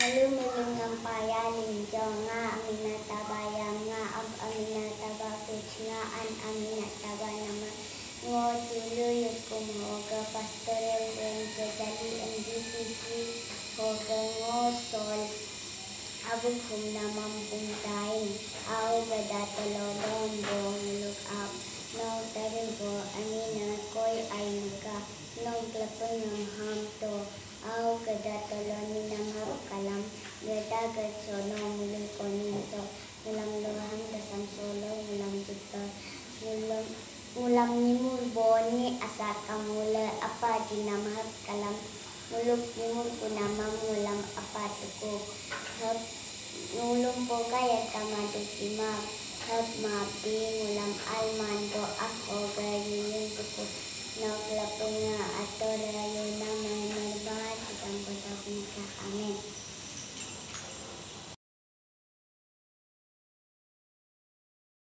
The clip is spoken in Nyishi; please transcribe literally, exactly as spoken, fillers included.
Alu mulu ngam paya linjo, nga Amina Taba yam, nga ab Amina Taba kuch, nga an Amina Taba nama. Ngo tulu yukum hoga pastoral range jali M D C C hoga ngo sol abu khum namam bungtain. Au gada telo dom bo nguluk ab. No tari bo Amina koi ai maka. Nong klepun ngam ham to. Au gada telo ninam hap kalam. Gada gad sono mulu konin to. Ngulam loham dasam solo ngulam jipper. Ngulam, ngulam nimur boni asak kamule apa jinam hap kalam. Muluk nimur kunamam ngulam apa tukuk. Hap ngulum poka ya kamadu kimap. Hap mabdi ngulam alman bo ak